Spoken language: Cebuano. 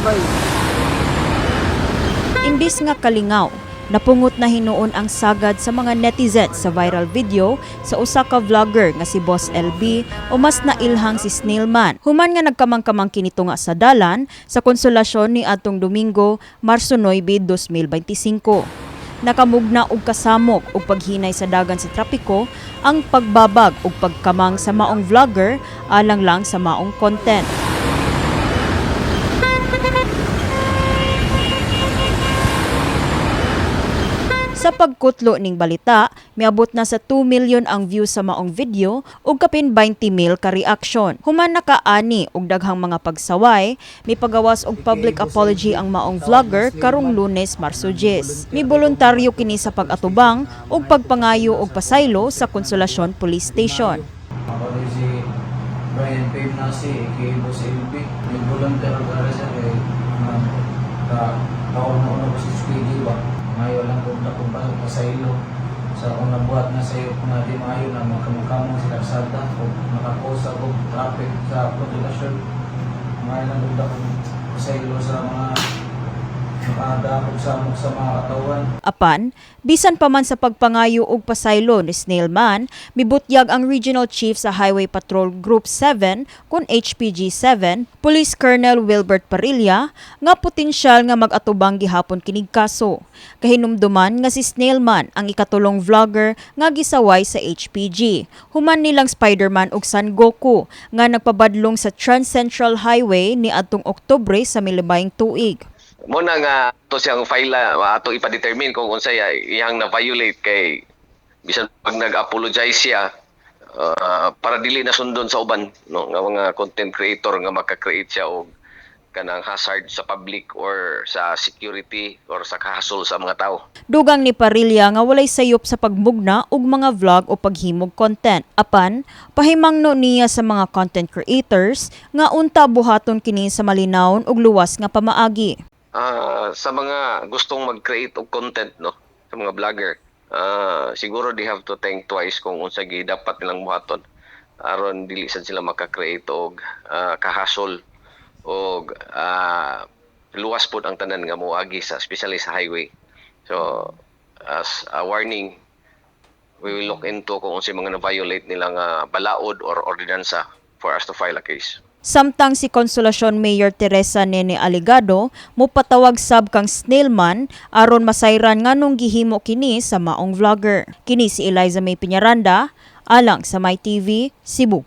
Bay. Imbis nga kalingaw, napungot na hinuon ang sagad sa mga netizens sa viral video sa usa ka vlogger nga si Boss LB o mas nailhang si Snailman. Human nga nagkamang-kamang kinito nga sa dalan sa Konsolasyon ni atong Domingo, Marso 9, 2025. Nakamugna og kasamok og paghinay sa dagan sa trapiko ang pagbabag og pagkamang sa maong vlogger alang lang sa maong content. Sa pagkutlo ning balita, miabot na sa 2 million ang views sa maong video ug kapin 20 mil ka reaction. Human nakaani og daghang mga pagsaway, mipagawas og public apology ang maong vlogger karong Lunes, Marso 10. Miboluntaryo kini sa pag-atubang ug pagpangayo og pasaylo sa Consolacion Police Station. Ako rin si Brian Payne na si aka Boss LB. Nag-volunteer ako para sa kay ka tawag na una ko si Squeedy ba. Ngayon lang kung akong pasaylo sa akong nabuhat na sayo kung na di maayo na magkamukamo sa kalsada o nakakosa o traffic sa konsolasyon. Ngayon lang kung akong pasaylo sa mga nakadakog samok sa mga katawan. Apan, bisan pa man sa pagpangayo og pasaylo ni Snailman, mibutyag ang Regional Chief sa Highway Patrol Group 7 kun HPG 7, Police Colonel Wilbert Parilla, nga potensyal nga mag-atubang gihapon kinig kaso. Kahinumduman nga si Snailman ang ikatulong vlogger nga gisaway sa HPG. Human nilang Spider-Man ug San Goku nga nagpabadlong sa Trans-Central Highway ni adtong Oktubre sa milibayng tuig. Mo na nga to siyang file ato ipa-determine kung unsay iyang na-violate kay bisan pag nag-apologize siya, para dili na sundon sa uban, no, nga mga content creator nga maka-create siya og kanang hazard sa public or sa security or sa kahasol sa mga tao. Dugang ni Parilla nga walay sayop sa pagmugna og mga vlog o paghimog content. Apan, pahimangno niya sa mga content creators nga unta buhaton kini sa malinawon ug luwas nga pamaagi. Sa mga gustong mag-create og content, no, sa mga vlogger, siguro they have to think twice kung unsa gi dapat nilang buhaton aron dili sad sila maka-create og kahasol og luwas pod ang tanan nga moagi sa, especially sa highway. So as a warning, we will look into kung unsay mga na-violate nila nga balaod or ordinansa for us to file a case. Samtang si Consolacion Mayor Teresa Nene Aligado mopatawag sab kang Snailman aron masayran nganong gihimo kini sa maong vlogger. Kini si Eliza May Piñaranda alang sa My TV Cebu.